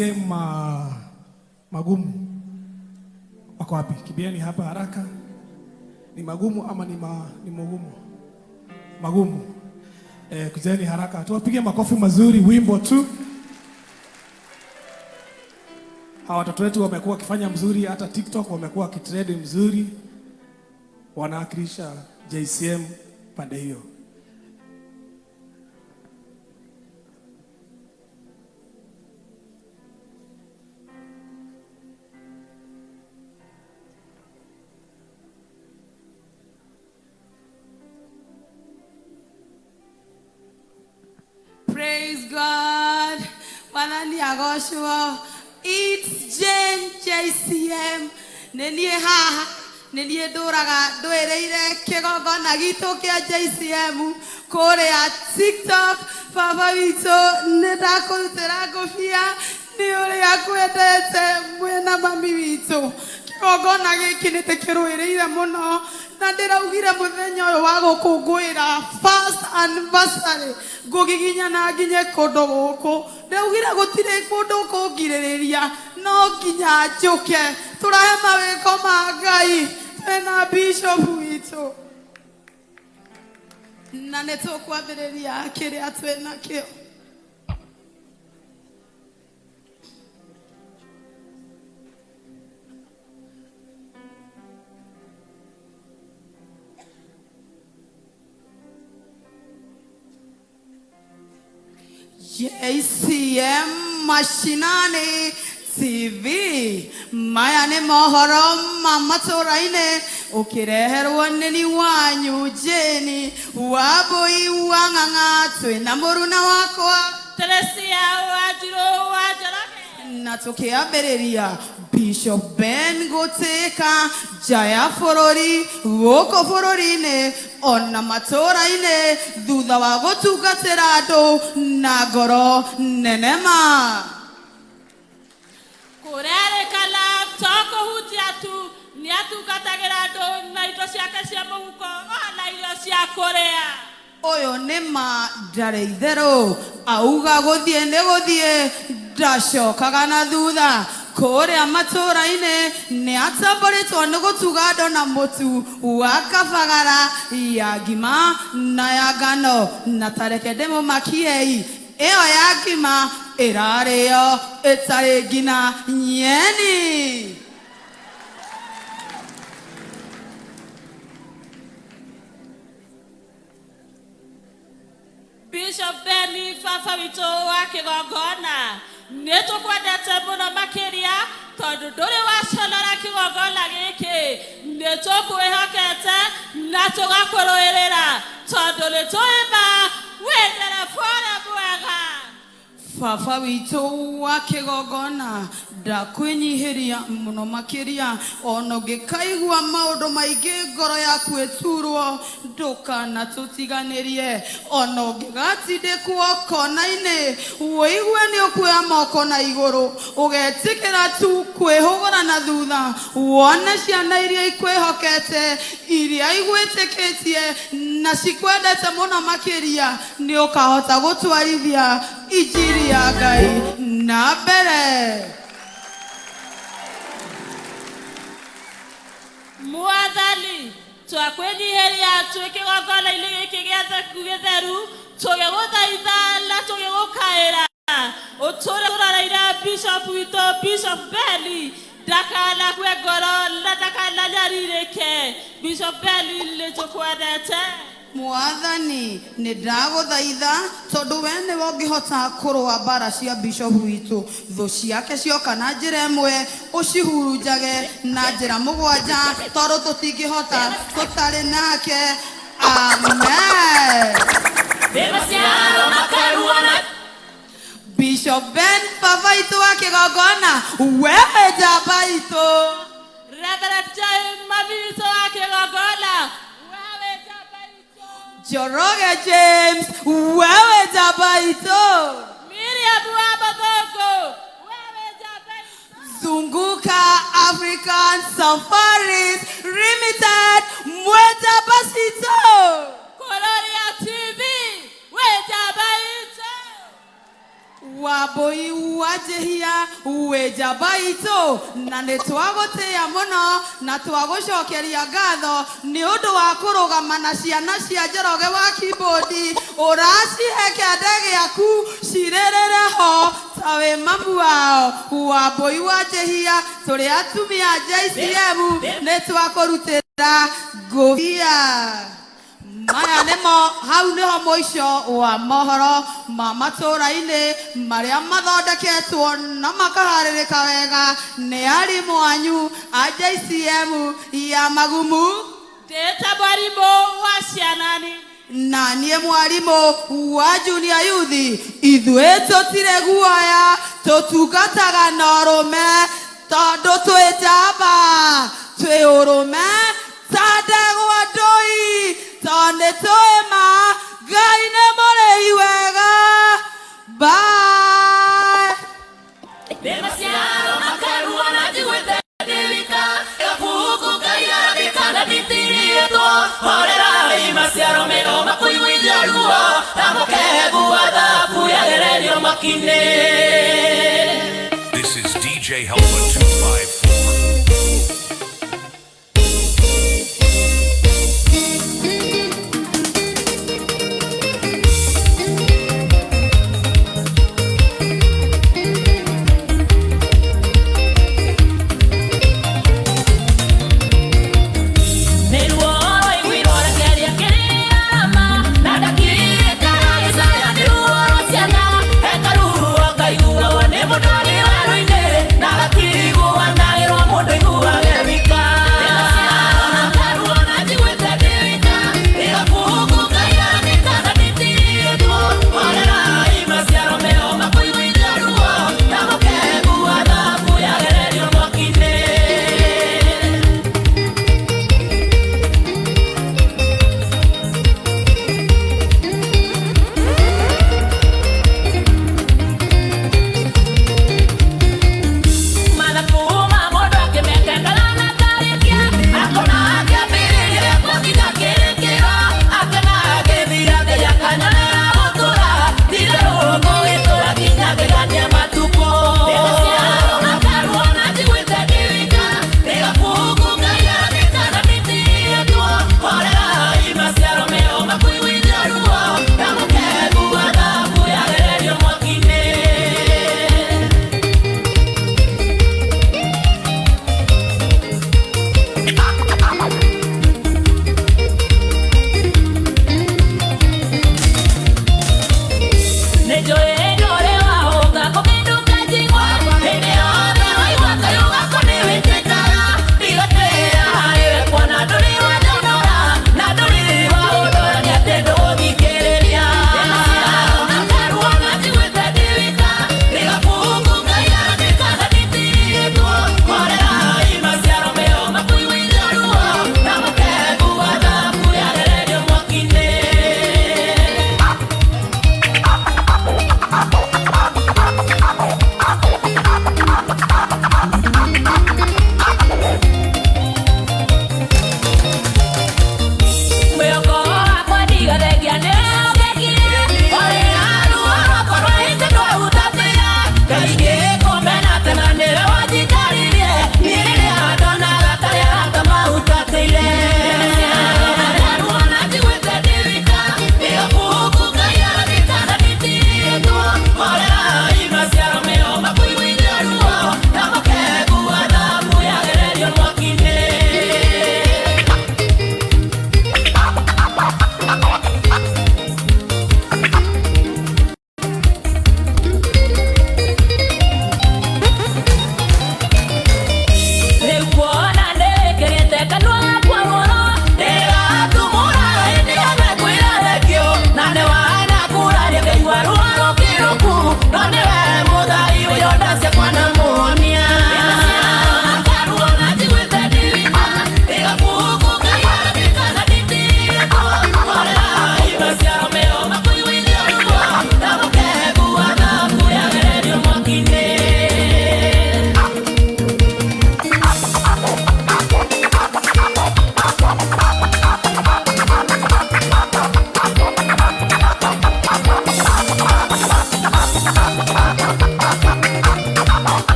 JCM Magumu wako wapi? Kibieni hapa haraka. Ni magumu ama ni magumu? Magumu. Kujeni haraka. Tuwapige makofi mazuri, wimbo tu. Hawa watoto wetu wamekuwa wakifanya mzuri, hata TikTok wamekuwa wakitrend mzuri. Wanawakilisha JCM pande hiyo. Praise God. Mwathani agocwo. It's Jane JCM. Nĩ niĩ haha, nĩ niĩ ndũraga ndwĩrĩire kĩgongona gitũ kĩa JCM kũrĩa TikTok. Baba witũ nĩ ndakũrutĩra ngũbia nĩ ũrĩa ngwendete mwĩna mami witũ. Kĩgongona gĩkĩ nĩ ndĩkĩrũĩrĩire mũno na ndĩraugire mũthenya ũyũ wa gũkũngũĩra first anniversary ngũgiginyana nginye kũndũ gũkũ. Ndĩraugire gũtirĩ kũndũ kũngirĩrĩria, no nginya njũke tũrahe mawĩko ma Ngai twĩna bishop witũ na nĩ tũkwambĩrĩria kĩrĩa twĩnakĩo. JCM Mashinani TV maya nĩ mohoro ma matũra-inĩ ũkĩreherwo nĩ ni wanyu Jane Wambui wa Ng'ang'a twĩna mũruna wakwa Teresia Wanjiru wa Njoroge na tũkĩambĩrĩria Bishop Ben gũtĩka nja ya bũrũri gũkũ bũrũri-inĩ ona matũra-inĩ thutha wa gũtungatĩra andũ na ngoro nene ma. Kũrerĩkana to kũhutia tu nĩ atungatagĩra andũ na indo ciake cia mũhuko ona irio cia kũrĩa. Ũyũ nĩ ma ndarĩ itherũ auga gũthiĩ nĩ gũthiĩ ndacokaga na thutha. Kũrĩa matũra-inĩ nĩ atambũrĩtwo nĩ gũtuga andũ na mũtu wa kabagara ya ngima na ya ngano na tareke ndĩmũmakiei ĩyo ya ngima ĩrarĩo ĩtarĩ ngina nyeni. Bishop Beni baba witũ wa kĩgongona nĩ tũkwendete mũno makĩria tondũ ndũrĩ waconora kĩgongona gĩkĩ nĩ tũkwĩhokete na tũgakũrũĩrĩra tondũ nĩ tũĩ ma wĩ ndereba ũrĩa mwega. Baba witũ wa kĩgongona ndakwĩnyihĩria mũno makĩria ona ũngĩkaigua maũndũ maingĩ ngoro yaku ĩturwo ndũkanatũtiganĩrie ona ũngĩgatindĩkwo kona-inĩ ũigue nĩ ũkuoya moko na igũrũ ũgetĩkĩra tu kwĩhũgũra na thutha wone ciana iria ikwĩhokete iria igwĩtĩkĩtie na cikwendete mũno makĩria nĩ ũkahota gũtwarithia injiri ya Ngai na mbere. Mwathani twakwĩnyihĩria twĩ kĩgongona-inĩ gĩkĩ gĩtheru tũgĩgũthaitha na tũgĩgũkaĩra ũtũre tũroreire Bishop witũ Bishop Beni ndakanakue ngoro na ndakananyarirĩke. Bishop Beni nĩ tũkwendete. Mwathani nĩ ndagũthaitha tondũ we nĩwe ũngĩhota kũrũa mbara cia bishop witũ thũ ciake cioka na njĩra ĩmwe ũcihurunjage na njĩra mũgwanja tondũ tũtingĩhota tũtarĩ nake. Amen. Bishop Ben baba itũ wa kĩgongona wewe njamba itũ. Reverend Joy mami witũ wa kĩgongona wewe njamba itũ. Njoroge James wewe njamba itũ. Miriam wa Mathongo wewe njamba itũ. Zunguka African Safaris Limited mwenjamba citũ. Kũrũria TV we njamba itũ. Wambũi wa Njĩhia wĩ njamba itũ, na nĩ twagũtĩĩa mũno na twagũcokeria ngatho nĩ ũndũ wa kũrũgama na ciana cia Njoroge wa keyboard. Ũracihe kĩande gĩaku cirĩrĩre ho ta wĩ mamu wao. Wambũi wa Njĩhia, tũrĩ atumia a JCM nĩ twakũrutĩra ngũbia. Maya nĩmo, hau nĩho mũico wa mohoro ma matũũra-inĩ marĩa mathondeketwo na makaharĩrĩka wega nĩ arimũ anyu a JCM ya Magumu. Ndĩta mwarimũ wa ciana nini. Na niĩ mwarimũ wa junior youth. Ithuĩ tũtirĩ guoya, tũtungataga na ũrũme tondũ twĩ njamba, twĩ ũrũme ta ndegwa ndũi, tondũ nĩ tũĩ ma Ngai nĩ mũrĩhi wega. Bye. Nĩ maciaro makarua na njiguĩte ndĩ wika, gabuku kaiyaragĩka na nditirĩtwo. Horerai maciaro meno makũiguithia ruo, ta mũkegu wa thabu yagererio makinĩ. This is DJ Helpa 254. Nĩruo rwaiguirwo rekeria kĩrĩama, na ndakirĩka gĩcaya nĩ ruo rwa ciana. Hekaruo kaiguagwo nĩ mũndũ arĩ werũ-inĩ, na gatirigwo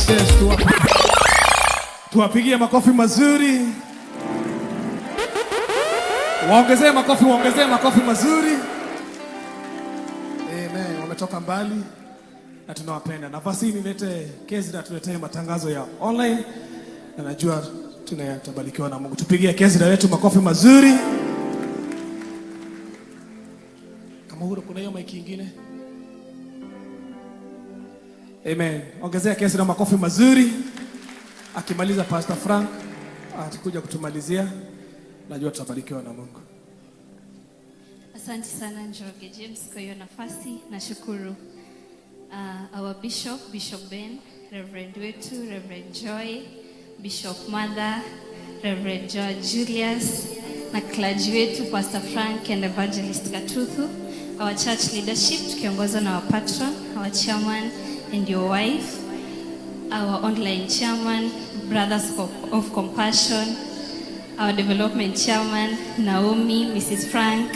Yes, yes, tuwapigie makofi mazuri. Waongezee makofi, waongezee makofi mazuri. Amen. Wametoka mbali na tunawapenda. Nafasi hii nilete Kezra tuletee matangazo ya online na najua tunatabarikiwa na Mungu. Tupigie Kezra wetu makofi mazuri. Kama huru kuna hiyo mic ingine. Amen. Ongezea Kezra makofi mazuri. Akimaliza Pastor Frank atakuja kutumalizia. Najua tutabarikiwa na Mungu. Asante sana Njoroge James kwa hiyo nafasi. Nashukuru our Bishop, Bishop Ben, Reverend wetu, Reverend Joy, Bishop Mother, Reverend George Julius, na clergy wetu Pastor Frank and Evangelist Katuthu, our church leadership tukiongozwa na our patron, our chairman and your wife, our online chairman, Brothers of Compassion, our development chairman Naomi, Mrs. Frank,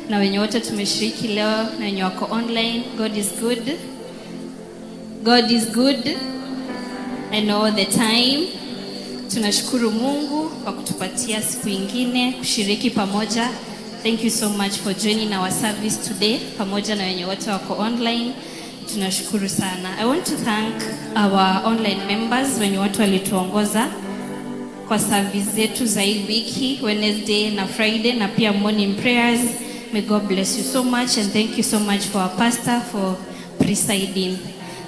na wenye wote tumeshiriki leo na wenye wako online. God is good. God is good and all the time. Tunashukuru Mungu kwa kutupatia siku ingine kushiriki pamoja. Thank you so much for joining our service today pamoja na wenye wote wako online. Tunashukuru sana. I want to thank our online members wenye wote walituongoza kwa service zetu za hii wiki Wednesday na Friday na pia morning prayers. May God bless you so much and thank you so much for our pastor for presiding.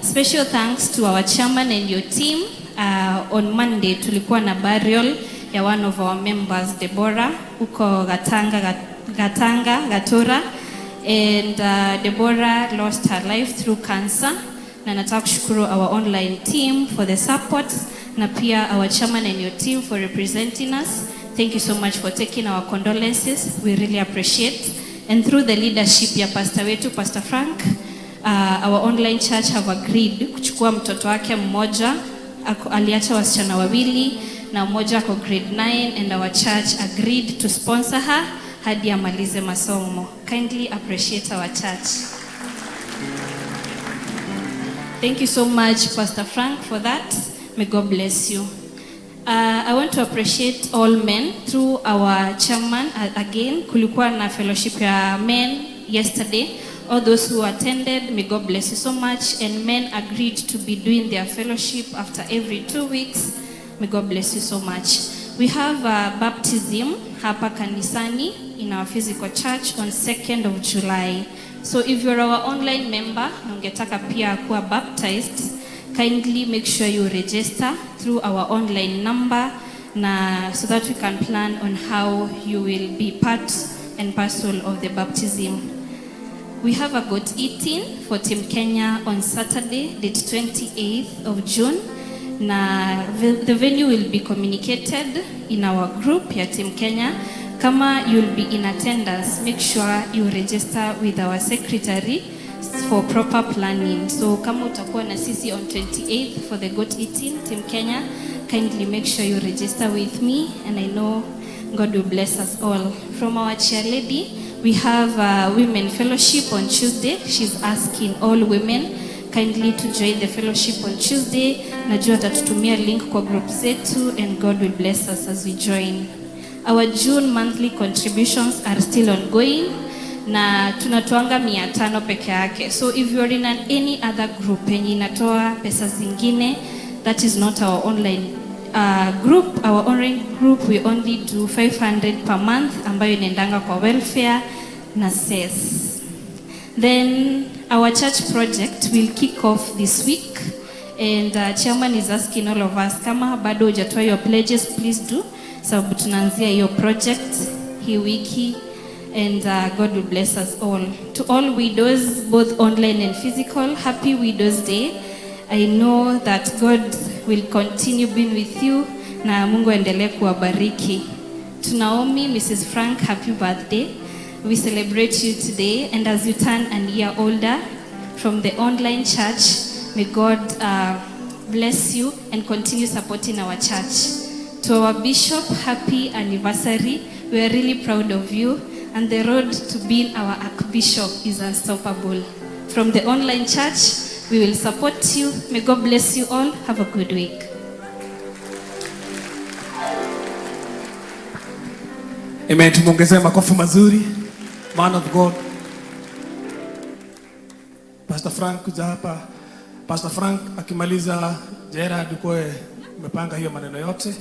Special thanks to our chairman and your team. On Monday tulikuwa na burial ya one of our members Deborah huko Gatanga, Gatanga, Gatura, and Deborah lost her life through cancer, na nataka kushukuru our online team for the support na pia our chairman and your team for representing us. Thank you so much for taking our condolences. We really appreciate. And through the leadership ya pastor wetu Pastor Frank, our online church have agreed kuchukua mtoto wake mmoja. Aliacha wasichana wawili na mmoja ako grade 9, and our church agreed to sponsor her hadi amalize masomo. Kindly appreciate our church. Thank you so much, Pastor Frank, for that. May God bless you. I want to appreciate all men through our chairman. Again, kulikuwa na fellowship ya men yesterday. All those who attended, may God bless you so much. And men agreed to be doing their fellowship after every 2 weeks. May God bless you so much. We have a baptism hapa kanisani in our physical church on 2nd of July. So if you're our online member na ungetaka pia kuwa baptized, kindly make sure you register through our online number na so that we can plan on how you will be part and parcel of the baptism. We have a goat eating for Team Kenya on Saturday, date 28th of June. Na the venue will be communicated in our group ya Team Kenya. Kama you'll be in attendance, make sure you register with our secretary for proper planning. So kama utakuwa na sisi on 28th for the goat eating Team Kenya, kindly make sure you register with me, and I know God will bless us all. From our chair lady, we have a women fellowship on Tuesday. She's asking all women kindly to join the fellowship on Tuesday. Najua atatutumia link kwa group zetu, and God will bless us as we join. Our June monthly contributions are still ongoing na tunatoanga 500 peke yake. So if you are in any other group yenye inatoa pesa zingine, that is not our online group. Our online group, we only do 500 per month ambayo inaendanga kwa welfare na SES. Then our church project will kick off this week, and chairman is asking all of us, kama bado hujatoa your pledges, please do, sababu tunaanzia hiyo project hii wiki, and God will bless us all. To all widows, both online and physical, happy Widows Day. I know that God will continue being with you na Mungu aendelee kuwabariki. To Naomi, Mrs. Frank, happy birthday. We celebrate you today, and as you turn an year older, from the online church, may God bless you and continue supporting our church. To our bishop, happy anniversary. We are really proud of you, and the road to being our archbishop is unstoppable. From the online church, We will support you. May God bless you all. Have a good week. Amen. Tumuongezee makofi mazuri. Man of God. Pastor Frank kuja hapa. Pastor Frank akimaliza, Gerard ukoe umepanga hiyo maneno yote.